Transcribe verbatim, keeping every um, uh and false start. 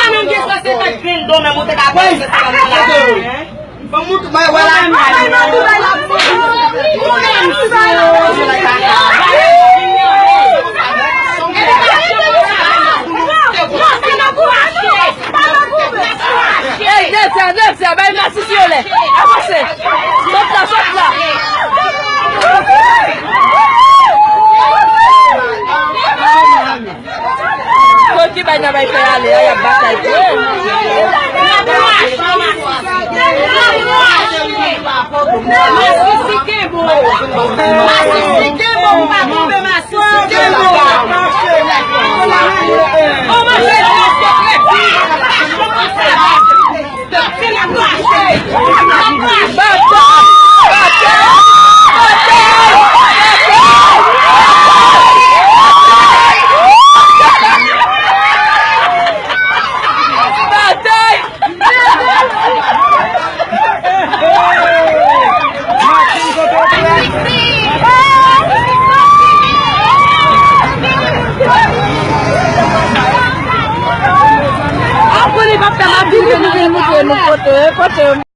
pa menm gen san senkant grenn do menm, ou te ka pran se sa nan la. Ban m moute, bay wè la. Bay nan tou, bay la. Ey, Delcia, Delcia, bay masisi yo lè. Avanse. Sot la, sot la. Sot ki bay nan bay fè ale a, y ap batay pou. Masisi kenbe w. Masisi kenbe w, ou pa tonbe, masisi kenbe w. Ou mache nan masisi. Apre li p ap fè m ap vin, vin, vin moutre nou kote, kote.